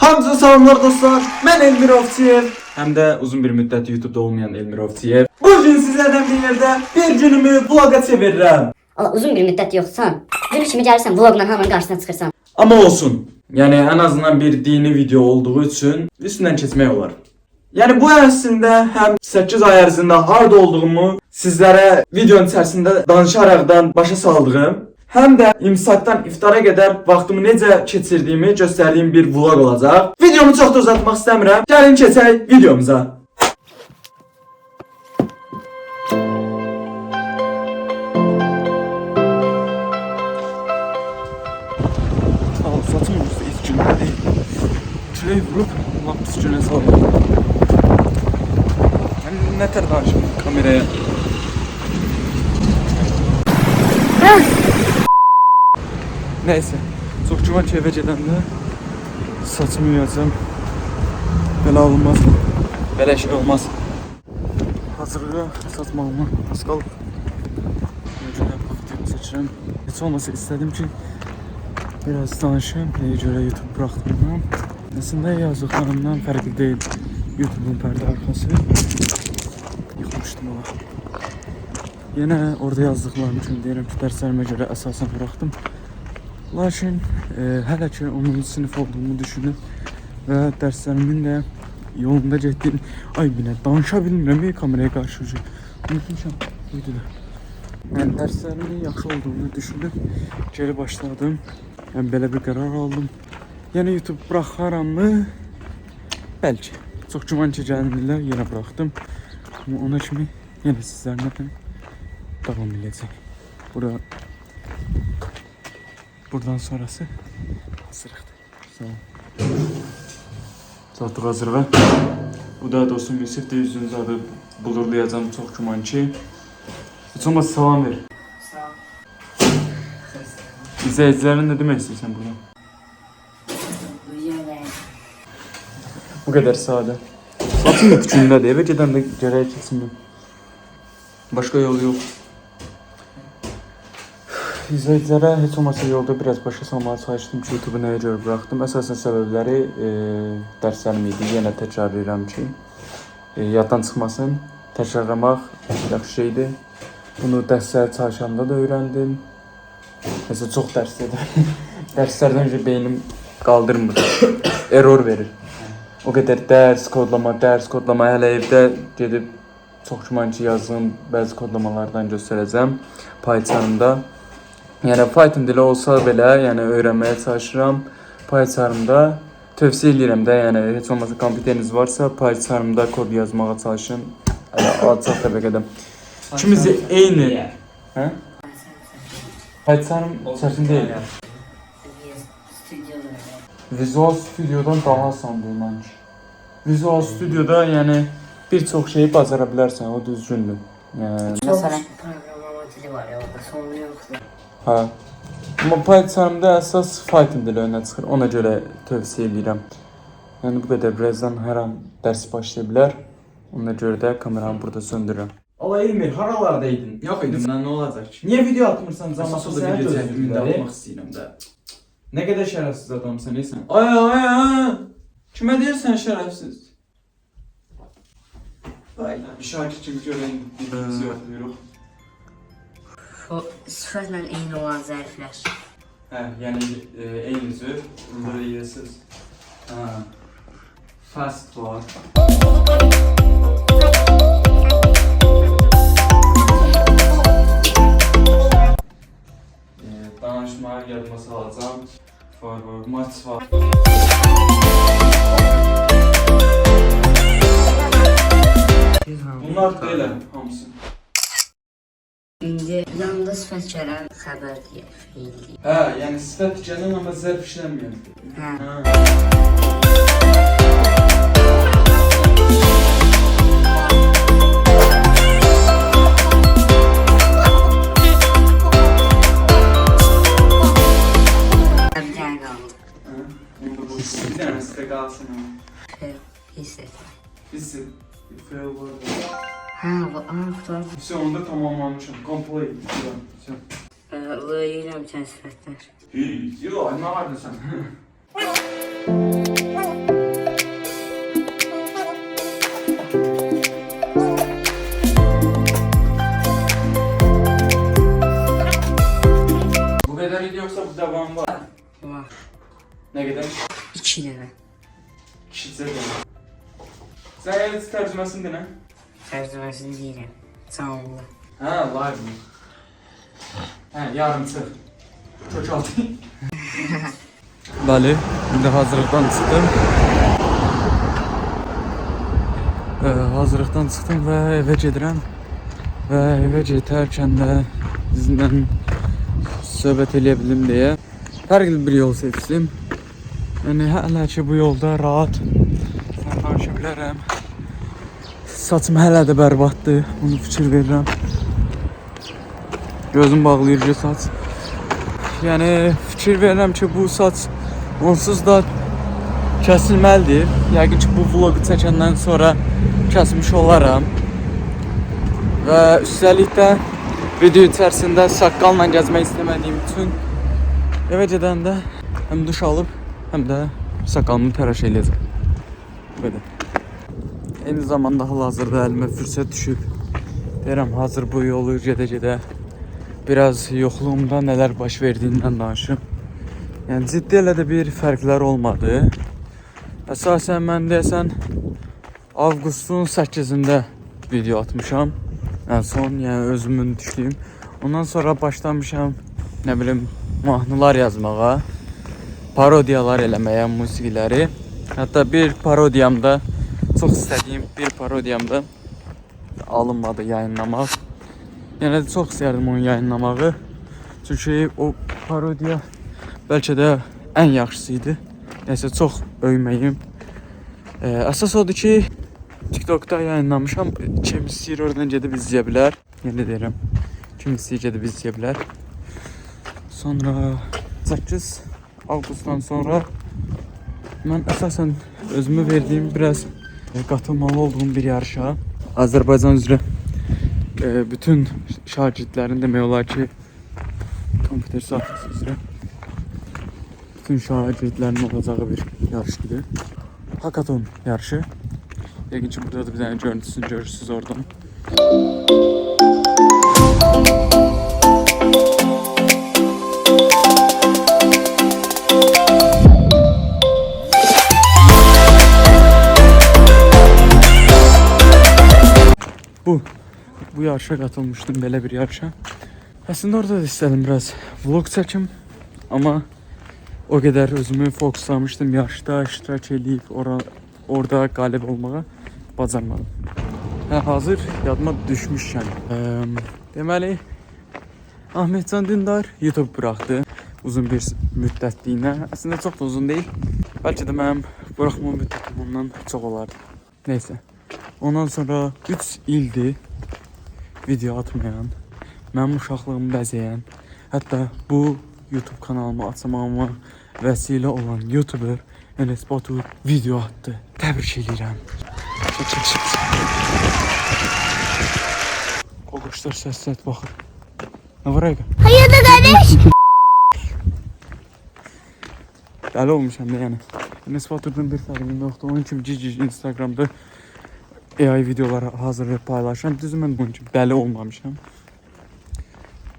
Hamınıza salamlar dostlar. Mən Elmir Ovçiyev. Həm də uzun bir müddət YouTube-da olmayan Elmir Ovçiyev. Bugün sizlərdən bir yerdə bir günümü vloga çevirirəm. Allah uzun bir müddət yoxsan. Zülü kimi gəlirsən vloqla hamının qarşısına çıxırsan. Amma olsun. Yəni ən azından bir dini video olduğu üçün üstündən keçmək olar. Yəni bu əslində həm 8 ay ərzində harda olduğumu sizlərə videonun içərisində danışaraqdan başa saldığım, həm də imsakdan iftara qədər vaxtımı necə keçirdiyimi göstərdiyim bir vlog olacaq. Videomu çox da uzatmaq istəmirəm. Gəlin keçək videomuza. Al, saçım ucuzda heç günə deyil. Külək vurub, lap pis günə salır. Yəni nə tər danışım kameraya. Neyse, çox güman ki evə gedəndə saçımı yuyacağım. Belə olmaz. Belə şey olmaz. Hazırlığa saçmağıma az qalıb. Ona görə bu videonu çəkirəm. Heç olmasa istədim ki, biraz danışım. Nəyə görə YouTube buraxdığımdan. Əslində yazdıqlarımdan fərqli deyil. YouTube'un pərdə arxası. Yıxmışdım ona. Yenə orada yazdıqlarım üçün deyirəm ki, dərslərimə görə əsasən buraxdım. Lakin hələ ki 10-cu sinif olduğumu düşünüb və dərslərimin də yolunda getdiyini... Ay binə, danışa bilmirəm bir kameraya qarşı ucu. Unutmuşam videoda. Yəni dərslərimin yaxşı olduğunu düşünüb geri başladım. Yəni belə bir qərar aldım. Yəni YouTube buraxaram mı? Bəlkə. Çox güman ki gəlin illər yenə buraxdım. Amma ona kimi yenə sizlərlə davam eləyəcək. Buradan sonrası hazırlıqdır. Sağ ol. Çatdıq hazırlığa. Bu da dostum Yusif də yüzünüzü adı bulurlayacağım çox güman ki. Heç olmazsa salam ver. Sağ ol. İzləyicilərə nə demək istəyirsən buradan? Uyuyorum. Bu qədər sadə. Saçım da tükündədir. Evə gedəndə gərək keçsin. Başqa yol yox. İzləyicilərə heç olmasa yolda biraz başa salmağa çalışdım ki, YouTube-u nəyə görə buraxdım. Əsasən səbəbləri dərslərim idi. Yenə təkrarlayıram ki, yaddan çıxmasın. Təkrarlamaq yaxşı şeydir. Bunu dərslərə çalışanda da öyrəndim. Məsələn, çox dərslərdə dərslərdən öncə beynim qaldırmır. Error verir. O qədər dərs kodlama, dərs kodlama, hələ evdə gedib çox güman ki yazdığım bəzi kodlamalardan göstərəcəm PyCharm-da. Yəni Python dili olsa belə, yəni öyrənməyə çalışıram PyCharm-da. Tövsiyə eləyirəm də, yəni heç olmasa kompüteriniz varsa PyCharm-da kod yazmağa çalışın. Hələ alçaq təbəqədə. İkimiz də eyni. Hə? PyCharm çətin deyil. Stüdyoda. Visual Studio'dan daha asandır inan ki. Visual Studio'da yəni bir çox şeyi bacara bilərsən, o düzgündür. Yəni, Çok programlama dili var ya orada sonu yoktu. hə. Amma PyCharm-da əsas Python dili önə çıxır. Ona görə tövsiyə eləyirəm. Yəni bu qədər birazdan hər an dərs başlaya bilər. Ona görə də kameramı burada söndürürəm. Allah Elmir, haralardaydın? Yox idim lan, nə olacaq ki? Niyə video atmırsan? Camaatı Əsas o da sənə video çəkdim, indi gözləyirlər. atmaq istəyirəm də. Nə qədər şərəfsiz adamsan, ey sən. Ay ay ay. Kimə deyirsən şərəfsiz? Ay, Şakir kimi görən birbirimizi yoxlayırıq. Sıfatla eyni olan zərflər. Hə, yəni eyni cür. Burada yeyəsiz. Hə. Fast var. Danışmağı yadıma salacağım. Var var, maç var. Bunlar da elə hamısı. İndi yanında sıfat gələn xəbər deyə, feil deyə. Hə, yəni sifət gələn amma zərf işlənməyən. Hə. Hə. Bir dənə qaldı. Hə, onu da boş. Bir dənəsi də qalsın. ha. Feil. Hiss etmək. Biz fail var. Hə, bu ana qutardı. Все, onda tamamlamışım. Complete. Все. Lıyıram sən sifətlər. Yox, nə vardın sən? Nə qədər? 2 dənə. Kişicə dənə. Sən yəni tərcüməsini denə. Tərcüməsini deyirəm. Canlı. Hə, live mi? Hə, yarımçıq. Kökaltı. Bəli, indi hazırlıqdan çıxdım. Hazırlıqdan çıxdım və evə gedirəm. Və evə gedərkən də sizinlə söhbət eləyə bilim deyə fərqli bir yol seçdim. Yəni hələ ki bu yolda rahat danışa bilərəm. Saçım hələ də bərbaddır, bunu fikir verirəm. Gözüm bağlayır ki saç. Yəni fikir verirəm ki bu saç onsuz da kəsilməlidir. Yəqin ki bu vlogu çəkəndən sonra kəsmiş olaram. Və üstəlik də video içərisində saqqalla gəzmək istəmədiyim üçün evə gedəndə həm duş alıb, həm də saqqalımı təraş eləyəcəm. Belə. Eyni zamanda hal-hazırda əlimə fürsət düşüb. Deyirəm hazır bu yolu gedə-gedə biraz yoxluğumda nələr baş verdiyindən danışım. Yəni ciddi elə də bir fərqlər olmadı. Əsasən mən deyəsən avqustun 8-də video atmışam. Ən son, yəni özümün düşdüyüm. Ondan sonra başlamışam, nə bilim, mahnılar yazmağa, parodiyalar eləməyə, musiqiləri. Hətta bir parodiyamda, çox istədiyim bir parodiyamda alınmadı yayınlamaq. Yəni çox istərdim onu yayınlamağı. Çünki o parodiya bəlkə də ən yaxşısı idi. Nəsə çox öyməyim. Əsas odur ki, TikTokda yayınlamışam. Kim istəyir oradan gedib izləyə bilər. Yenə deyirəm, kim istəyir gedib izləyə bilər. Sonra 8 avqustdan sonra mən əsasən özümü verdiyim biraz qatılmalı olduğum bir yarışa Azərbaycan üzrə bütün şagirdlərin demək olar ki kompüter sahəsi üzrə bütün şagirdlərin olacağı bir yarış idi. Hackathon yarışı. Yəqin ki burada da bir dənə görüntüsünü görürsünüz oradan. Bu yarışa qatılmışdım, belə bir yarışa. Əslində orada da istədim biraz vlog çəkim, amma o qədər özümü fokuslamışdım yarışda iştirak eləyib orada qalib olmağa bacarmadım. Hə, hazır yadıma düşmüşkən. Deməli, Ahmetcan Dündar YouTube buraxdı uzun bir müddətliyinə. Əslində çox da uzun deyil. Bəlkə də mənim buraxma müddətim ondan çox olardı. Neysə. Ondan sonra 3 ildir video atmayan, mənim uşaqlığımı bəzəyən, hətta bu YouTube kanalımı açmağıma vəsilə olan YouTuber Enes Batur video atdı. Təbrik eləyirəm. Çək, çək, çək. Qoquşlar səs-səs baxır. Nə var ayqa? Hayırdır kardeş? Dəli olmuşam da yəni. Enes Batur'dan bir fərqim yoxdur. Onun kimi cici Instagramda AI videoları hazırlayıb paylaşıram. Düzdür, mən bunun kimi dəli olmamışam.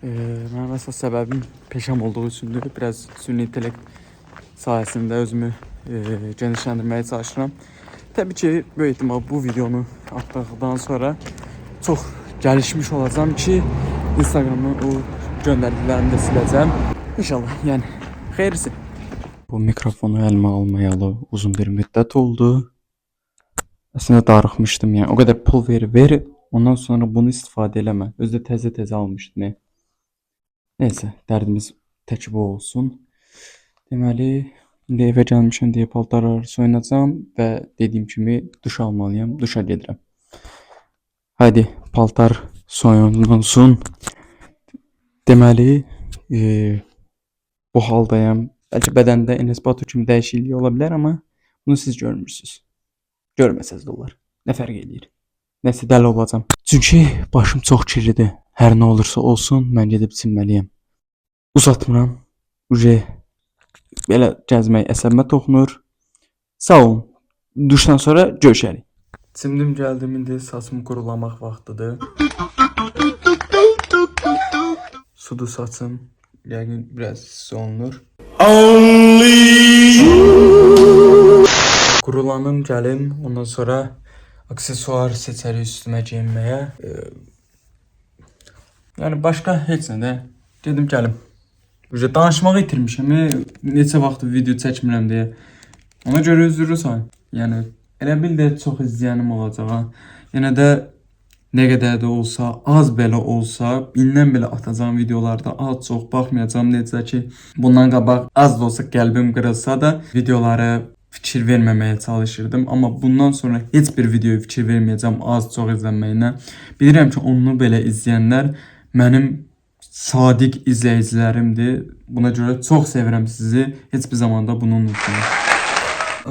Mənim əsas səbəbim peşəm olduğu üçündür. Biraz süni intellekt sayəsində özümü genişləndirməyə çalışıram. Təbii ki, böyük ehtimal bu videonu atdıqdan sonra çox gəlişmiş olacağam ki, Instagramdan o göndərdiklərimi də siləcəm. İnşallah, yəni xeyirlisi. Bu mikrofonu əlimə almayalı uzun bir müddət oldu. Əslində darıxmışdım, yəni o qədər pul verib, ondan sonra bunu istifadə eləmə. Özü də təzə-təzə almışdım. Yəni. Neysə, dərdimiz tək bu olsun. Deməli, indi evə gəlmişəm deyə paltarları soyunacağam və dediyim kimi duş almalıyam. Duşa gedirəm. Haydi, paltar soyunulsun. Deməli, bu haldayam. Bəlkə bədəndə Enes Batur kimi dəyişiklik ola bilər, amma bunu siz görmürsünüz. Görməsəz də olar. Nə fərq eləyir? Nəsə dəli olacam. Çünki başım çox kirlidir. Hər nə olursa olsun, mən gedib çimməliyəm. Uzatmıram. Uje belə gəzmək əsəbimə toxunur. Sağ olun. Duşdan sonra görüşərik. Çimdim gəldim, indi saçımı kurulamaq vaxtıdır. Sudur saçım. Yəqin biraz hiss olunur. Only you. Hazırlanım, gəlim. Ondan sonra aksesuar seçərik üstümə geyinməyə. Yəni başqa heç nə də. Gedim gəlim. Ücə danışmağı itirmişəm. Neçə vaxtdır video çəkmirəm deyə. Ona görə üzrlü sayın. Yəni elə bil də çox izləyənim olacaq ha. Yenə də nə qədər də olsa, az belə olsa, bindən belə atacağım videolarda az çox baxmayacağam necə ki bundan qabaq az da olsa qəlbim qırılsa da videoları fikir verməməyə çalışırdım. Amma bundan sonra heç bir videoya fikir verməyəcəm az çox izlənməyinə. Bilirəm ki, onu belə izləyənlər mənim sadiq izləyicilərimdir. Buna görə çox sevirəm sizi. Heç bir zamanda bunu unutmayın.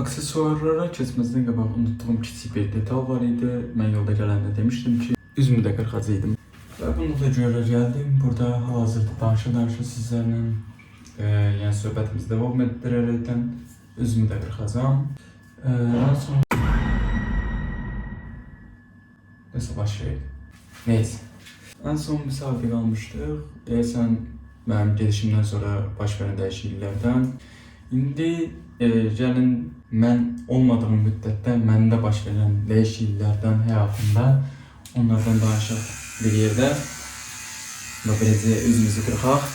Aksesuarlara keçməzdən qabaq unutduğum kiçik bir detal var idi. Mən yolda gələndə demişdim ki, üzümü də qırxacaqdım. Və bunu da görə gəldim. Burada hal-hazırda danışa-danışa sizlərlə yəni söhbətimizi davam etdirərəkdən üzümü də qırxacağam. Daha sonra Neyse başlayaq. Neyse. En son bir saatə qalmışdıq. Deyəsən mənim gedişimdən sonra baş verən dəyişikliklərdən. İndi gəlin mən olmadığım müddətdə məndə baş verən dəyişikliklərdən həyatımda onlardan danışaq bir yerdə. Və beləcə üzümüzü qırxaq.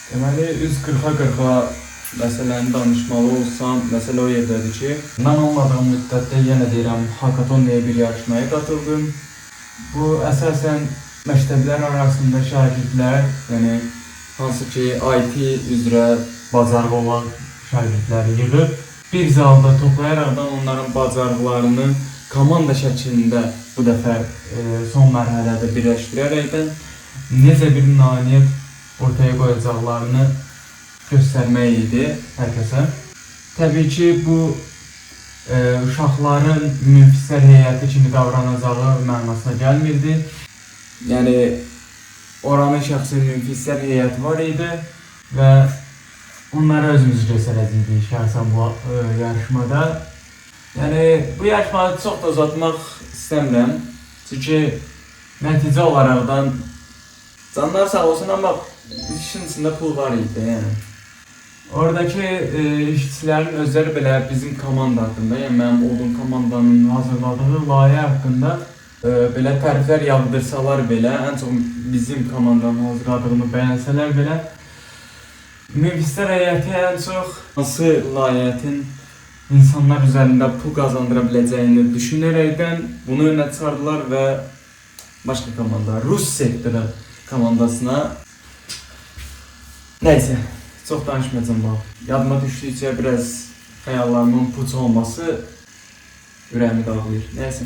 Deməli, üz qırxa-qırxa məsələni danışmalı olsam, məsələ o yerdədir ki, mən olmadığım müddətdə yenə deyirəm, hackathon deyə bir yarışmaya qatıldım. Bu əsasən məktəblər arasında şagirdlər, yəni hansı ki IT üzrə bacarığı olan şagirdləri yığıb bir zalda toplayaraqdan onların bacarıqlarını komanda şəklində bu dəfə son mərhələdə birləşdirərəkdən necə bir nailiyyət ortaya qoyacaqlarını göstərmək idi hər kəsə. Təbii ki, bu uşaqların müfissər heyəti kimi davranacağı mənasına gəlmirdi. Yəni oranın şəxsi müfissər heyəti var idi və onlara özümüzü göstərəcəkdik şəxsən bu yarışmada. Yəni bu yarışmanı çox da uzatmaq istəmirəm. Çünki nəticə olaraqdan canlar sağ olsun, amma işin içində pul var idi, yəni. Oradakı işçilərin özləri belə bizim komanda haqqında, yəni mənim olduğum komandanın hazırladığı layihə haqqında belə təriflər yağdırsalar belə, ən çox bizim komandanın hazırladığını bəyənsələr belə, müfissər heyəti ən çox hansı layihətin insanlar üzərində pul qazandıra biləcəyini düşünərəkdən bunu önə çıxardılar və başqa komanda, Rus sektoru komandasına. Neyse, çox danışmayacağım bax. Yadıma düşdükcə biraz xəyallarımın puç olması ürəyimi dağlayır. Neyse.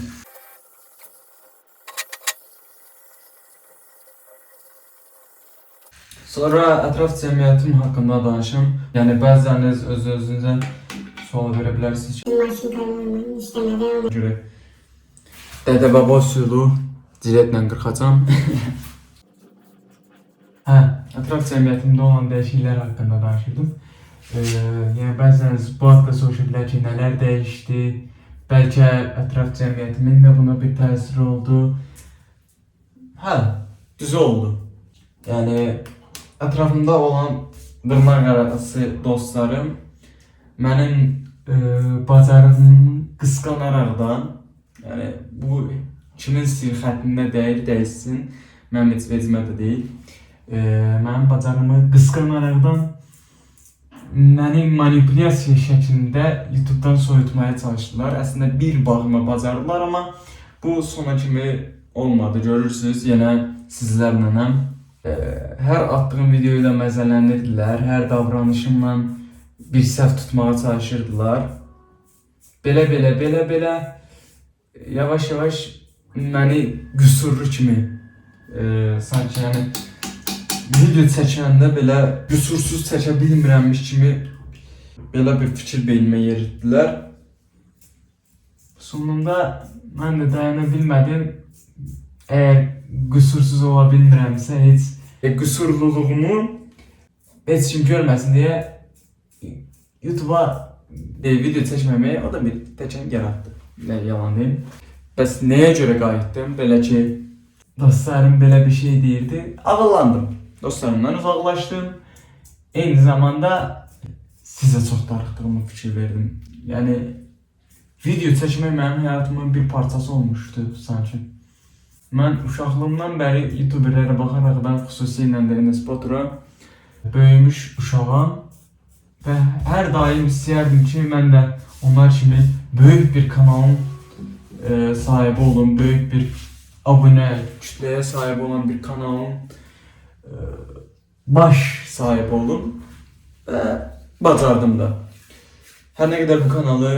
Sonra ətraf cəmiyyətim haqqında danışım. Yəni bəzəniz öz-özünüzə sual verə bilərsiniz ki, görə dədə-baba üsulu ciletlə qırxacam. Hə, ətraf cəmiyyətimdə olan dəyişikliklər haqqında danışırdım. Yəni bəzəniz bu haqda soruşa bilər ki, nələr dəyişdi? Bəlkə ətraf cəmiyyətimin də buna bir təsiri oldu. Hə, düzü oldu. Yəni ətrafımda olan dırnaq arası dostlarım mənim bacarığımı qısqanaraqdan, yəni bu kimin sir xəttində deyil, dəyişsin, mənim heç vecimə də deyil. Mənim bacarığımı qısqanaraqdan məni manipulyasiya şəklində YouTube-dan soyutmaya çalışdılar. Əslində bir bağıma bacardılar, amma bu sona kimi olmadı. Görürsünüz, yenə sizlərlənəm. Hər attığım video ilə məzələnirdilər, hər davranışımla bir səhv tutmağa çalışırdılar. Belə yavaş-yavaş məni qüsurlu kimi sanki yəni video çəkəndə belə qüsursuz çəkə bilmirəmmiş kimi belə bir fikir beynimə yeritdilər. Sonunda mən də dayana bilmədim. Əgər qüsursuz ola bilmirəmsə, heç qüsurluluğumu heç kim görməsin deyə YouTube'a video çəkməməyə o da bir təkən yaratdı. Nə yalan deyim. Bəs nəyə görə qayıtdım? Belə ki, dostlarım belə bir şey deyirdi. Ağıllandım. Dostlarımdan uzaqlaşdım. Eyni zamanda Sizə çox darıxdığımı fikir verdim. Yəni video çəkmək mənim həyatımın bir parçası olmuşdu sanki. Mən uşaqlığımdan bəri YouTuberlərə baxaraqdan, xüsusilə də Enes Batura böyümüş uşağam və hər daim istəyərdim ki, mən də onlar kimi böyük bir kanalın sahibi olum, böyük bir abunə kütləyə sahib olan bir kanalın baş sahibi olum və bacardım da. Hər nə qədər bu kanalı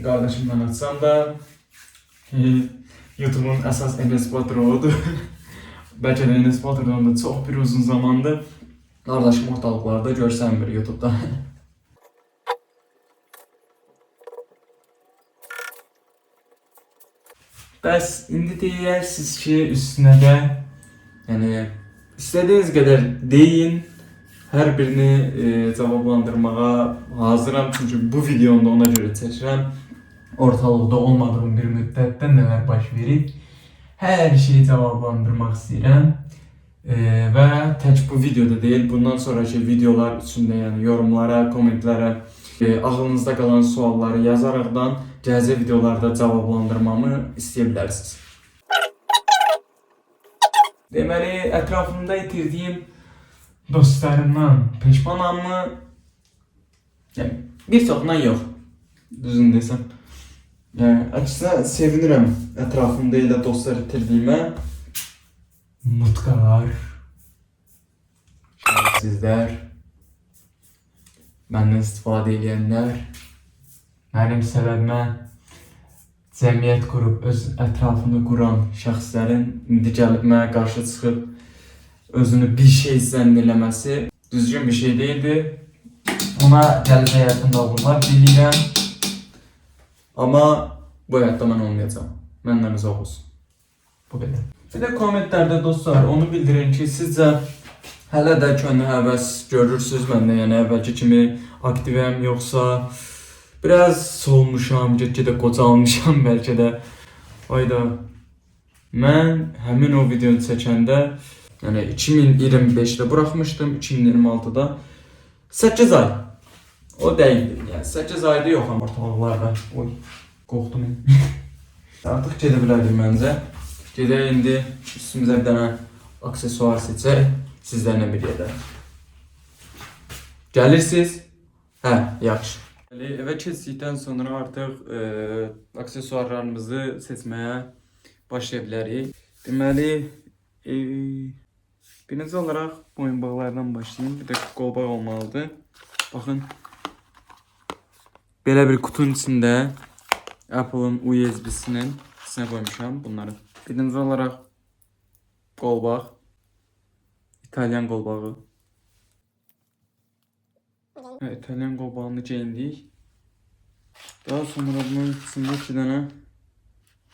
qardaşımdan açsam da YouTube'un əsas Enes Batur odur. Bəlkə də Enes Batur'dan da çox bir uzun zamandır qardaşım ortalıqlarda görsənmir YouTube'da. Bəs indi deyərsiniz ki, üstünə də, yəni istədiyiniz qədər deyin. Hər birini cavablandırmağa hazıram çünki bu videonu da ona görə çəkirəm. Ortalıqda olmadığım bir müddətdə nələr baş verib, hər şeyi cavablandırmaq istəyirəm. Və tək bu videoda deyil, bundan sonraki videolar üçün də, yəni yorumlara, kommentlərə, ağlınızda qalan sualları yazaraqdan gələcək videolarda cavablandırmamı istəyə bilərsiniz. Deməli, ətrafımda itirdiyim dostlarımdan peşmanammı? Yəni, bir çoxundan yox. Düzünü desəm. Yəni, əksinə sevinirəm ətrafımda elə dostlar itirdiyimə. Mutqalar, şərəfsizlər, məndən istifadə edənlər, mənim səbəbimə cəmiyyət qurub öz ətrafını quran şəxslərin indi gəlib mənə qarşı çıxıb özünü bir şey zənn eləməsi düzgün bir şey deyildi. Ona gələcək həyatımda uğurlar diləyirəm. Amma bu həyatda mən olmayacağam. Məndən uzaq olsun. Bu qədər. Bir də kommentlərdə dostlar onu bildirin ki, sizcə hələ də könlü həvəs görürsüz məndə, yəni əvvəlki kimi aktivəm yoxsa biraz solmuşam, get-gedə qocalmışam bəlkə də. Ayda mən həmin o videonu çəkəndə, yəni 2025-də buraxmışdım, 2026-da 8 ay. O dəqiqdir. Yəni 8 ayda yoxam ortalıqlarda. Oy, qorxdum. Artıq gedə bilərdik məncə. Gedək indi üstümüzə bir dənə aksesuar seçək sizlərlə bir yerdə. Gəlirsiniz? Hə, yaxşı. Evə keçdikdən sonra artıq aksesuarlarımızı seçməyə başlaya bilərik. Deməli, birinci olaraq boyunbağlardan başlayayım. Bir də qolbaq olmalıdır. Baxın, belə bir qutunun içində Apple-ın USB-sinin içinə qoymuşam bunları. Birinci olaraq qolbaq, İtalyan qolbağı. Hə, İtalyan qolbağını geyindik. Daha sonra bunun içində 2 dənə,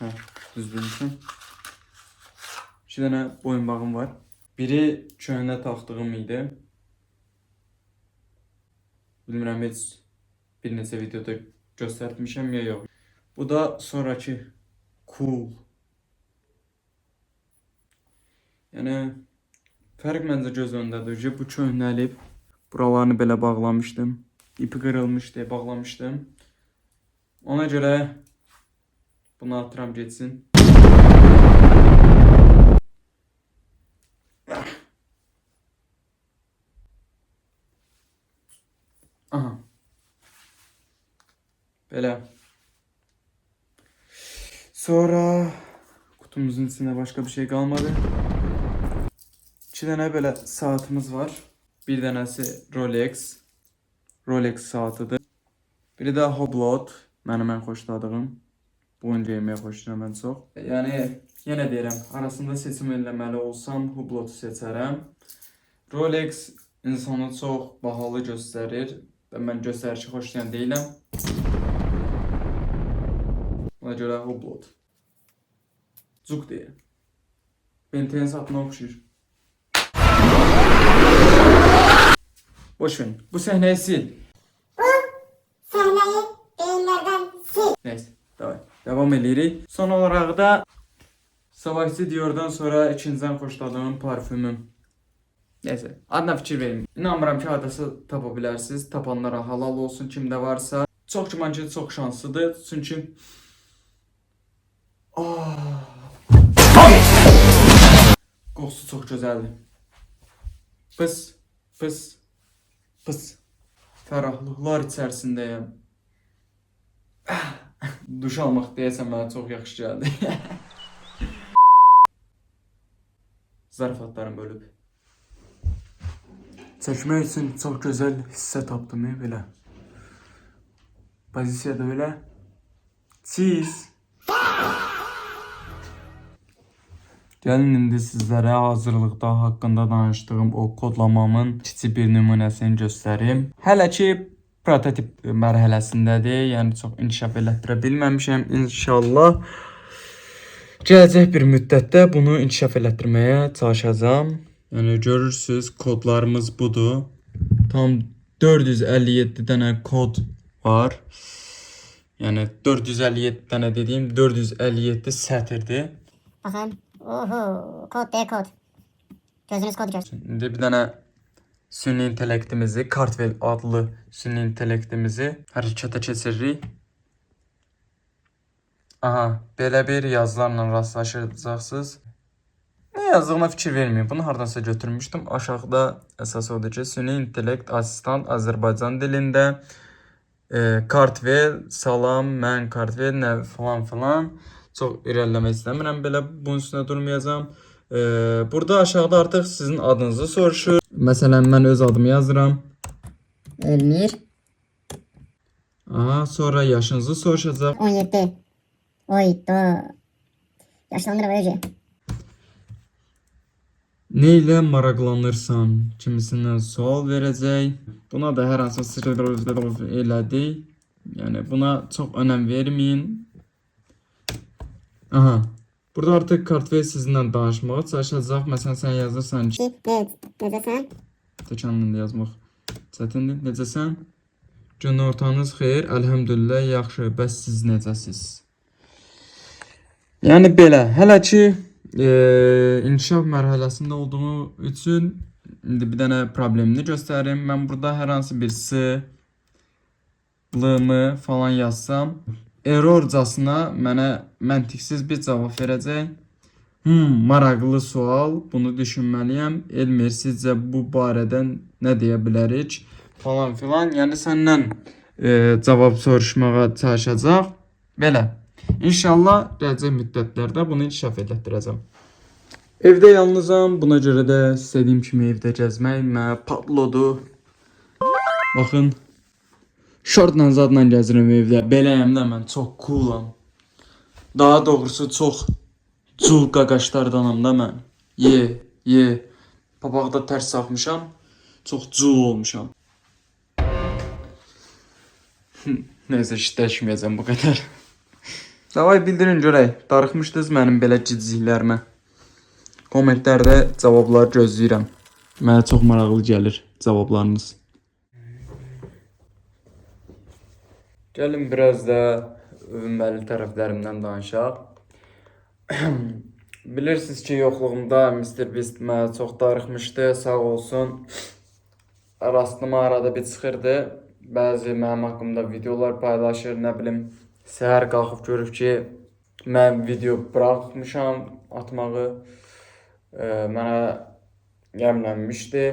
hə, düz bilmişəm. 2 dənə boyunbağım var. Biri köhnə taxtığım idi. Bilmirəm heç bir neçə videoda göstərmişəm ya yox. Bu da sonrakı cool. Yəni fərq məncə göz önündədir ki, bu köhnəlib. Buralarını belə bağlamışdım. İpi qırılmış deyə bağlamışdım. Ona görə bunu atıram getsin. Aha. Belə. Sonra kutumuzun içində başqa bir şey qalmadı. 2 dənə belə saatımız var. Bir dənəsi Rolex. Rolex saatıdır. Biri də Hublot. Mənim ən xoşladığım. Bunu geyməyi xoşlayıram ən çox. Yəni yenə deyirəm, arasında seçim eləməli olsam Hublotu seçərəm. Rolex insanı çox bahalı göstərir və mən göstərişi xoşlayan deyiləm. Ona görə Hublot. Cuk deyə. Ben 10 saatına oxşayır. Boş verin. Bu səhnəyi sil. Sahneyi beyinlerden sil. Neyse, davay. Devam eləyirik. Son olaraq da Savaşçı Dior'dan sonra ikinci ən xoşladığım parfümüm. Neyse, adına fikir verin. İnanmıram ki, hardasa tapa bilərsiniz. Tapanlara halal olsun kimdə varsa. Çox güman ki, çox şanslıdır. Çünki Ah. Qoxusu çox gözəldir. Pıs, pıs, pıs. Fərahlıqlar içərisindəyəm. Duş almaq deyəsən mənə çox yaxşı gəldi. Zarafatlarım bölüb. Çəkmək üçün çox gözəl hissə tapdım belə. Pozisiya da belə. Cheese. Gəlin indi sizlərə hazırlıqda haqqında danışdığım o kodlamamın kiçik bir nümunəsini göstərim. Hələ ki prototip mərhələsindədir, yəni çox inkişaf elətdirə bilməmişəm. İnşallah gələcək bir müddətdə bunu inkişaf elətdirməyə çalışacağam. Yəni görürsüz, kodlarımız budur. Tam 457 dənə kod var. Yəni 457 dənə dediyim 457 sətirdir. Baxın. Oho, kod deyə kod. Gözünüz kod görsün. İndi bir dənə süni intellektimizi, Kartvel adlı süni intellektimizi hərəkətə keçiririk. Aha, belə bir yazılarla rastlaşacaqsınız. Nə yazdığına fikir verməyin. Bunu hardansa götürmüşdüm. Aşağıda əsas odur ki, süni intellekt asistan Azərbaycan dilində Kartvel, salam, mən Kartvel, nə falan filan. Çox irəliləmək istəmirəm, belə bunun üstünə durmayacağam. Burada aşağıda artıq sizin adınızı soruşur. Məsələn, mən öz adımı yazıram. Elmir. Aha, sonra yaşınızı soruşacaq. 17. Oy, da. Yaşlanıram öyle. Nə ilə maraqlanırsan kimisindən sual verəcək. Buna da hər hansı elədik. Yəni buna çox önəm verməyin. Aha. Burada artıq Kartvel sizinlə danışmağa çalışacaq. Məsələn, sən yazırsan ki, Ne, necəsən? təkanla da yazmaq çətindir. Necəsən? Günortanız xeyir, əlhəmdülillah yaxşı. Bəs siz necəsiz? Yəni belə, hələ ki inkişaf mərhələsində olduğu üçün indi bir dənə problemini göstərim. Mən burada hər hansı bir S, L, M falan yazsam, errorcasına mənə məntiqsiz bir cavab verəcək. Maraqlı sual, bunu düşünməliyəm. Elmir, sizcə bu barədə nə deyə bilərik? Falan filan. Yəni səndən cavab soruşmağa çalışacaq. Belə. İnşallah gələcək müddətlərdə bunu inkişaf elətdirəcəm. Evdə yalnızam, buna görə də istədiyim kimi evdə gəzmək mənə patlodur. Baxın, şortla zadla gəzirəm evdə. Beləyəm də mən, çox coolam. Daha doğrusu çox cool qaqaşlardanam da mən. Ye, ye. Papağı da tərs saxmışam. Çox cool olmuşam. Neysə, işləşməyəcəm bu qədər. Davay bildirin görək, darıxmışdınız mənim belə ciddiliklərimə. Kommentlərdə cavablar gözləyirəm. Mənə çox maraqlı gəlir cavablarınız. Gəlin biraz da övünməli tərəflərimdən danışaq. Bilirsiniz ki, yoxluğumda Mr. Beast mənə çox darıxmışdı, sağ olsun. Rastıma arada bir çıxırdı. Bəzi mənim haqqımda videolar paylaşır, nə bilim, səhər qalxıb görüb ki, mən video buraxmışam atmağı. Mənə qəmlənmişdi.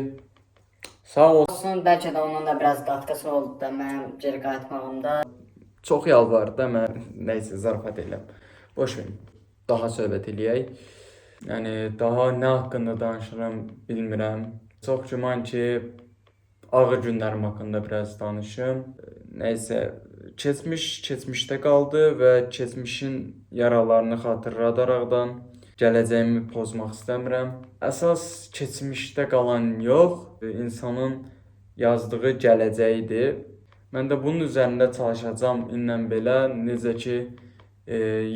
Sağ olsun. Olsun, bəlkə də onun da biraz qatqısı oldu da mənim geri qayıtmağımda. Çox yalvardı da mən nəysə zarafat eləm. Boş verin. Daha söhbət eləyək. Yəni daha nə haqqında danışıram bilmirəm. Çox güman ki, ağır günlərim haqqında biraz danışım. Nəysə, keçmiş keçmişdə qaldı və keçmişin yaralarını xatırladaraqdan gələcəyimi pozmaq istəmirəm. Əsas keçmişdə qalan yox, insanın yazdığı gələcəyidir. Mən də bunun üzərində çalışacağam indən belə. Necə ki,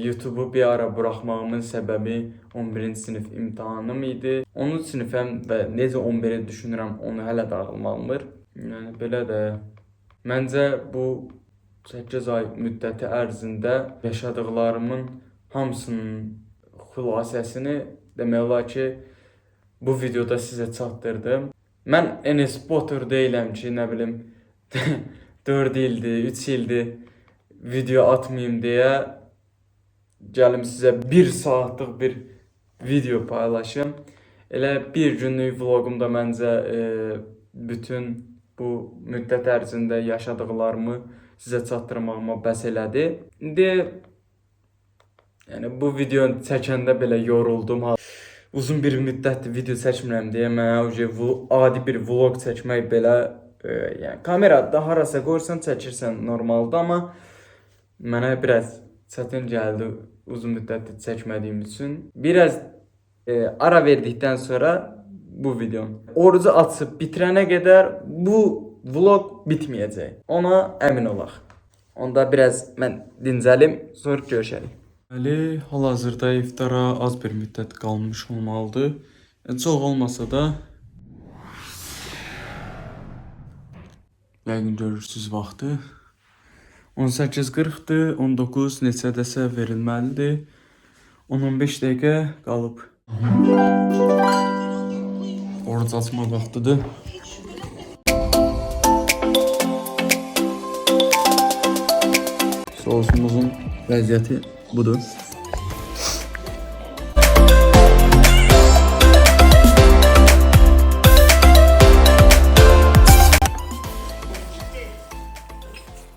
YouTube-u bir ara buraxmağımın səbəbi 11-ci sinif imtahanım idi. 10-cu sinifəm və necə 11-i düşünürəm, onu hələ də ağlıma almır. Yəni belə də məncə bu 8 ay müddəti ərzində yaşadıqlarımın hamısının xülasəsini demək olar ki, bu videoda sizə çatdırdım. Mən Enes Batur deyiləm ki, nə bilim 4 ildir, 3 ildir video atmayım deyə gəlim sizə 1 saatlıq bir video paylaşım. Elə bir günlük vloqum da məncə bütün bu müddət ərzində yaşadıqlarımı sizə çatdırmağıma bəs elədi. İndi yəni bu videonu çəkəndə belə yoruldum. Uzun bir müddətdir video çəkmirəm deyə mənə adi bir vloq çəkmək belə yəni kamerada harasa qoyursan çəkirsən normalda, amma mənə biraz çətin gəldi uzun müddətdir çəkmədiyim üçün. Biraz ara verdikdən sonra bu videom. Orucu açıb bitirənə qədər bu vlog bitməyəcək. Ona əmin olaq. Onda biraz mən dincəlim, sonra görüşərik. Bəli, hal-hazırda iftara az bir müddət qalmış olmalıdır. Çox olmasa da yəqin görürsüz vaxtı. 18:40-dır, 19 neçədəsə verilməlidir. 10-15 dəqiqə qalıb. Oruc açma vaxtıdır. Sosumuzun vəziyyəti budur.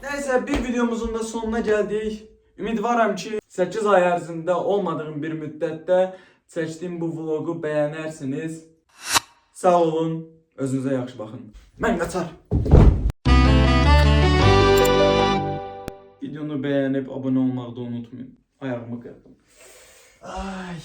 Neyse, bir videomuzun da sonuna geldik. Ümidvaram ki 8 ay ərzində olmadığım bir müddətdə çəkdiyim bu vlogu bəyənərsiniz. Sağ olun, özünüzə yaxşı baxın. Mən qaçar. Videonu bəyənib abunə olmağı da unutmayın. Ayağımı qırdım. Ay.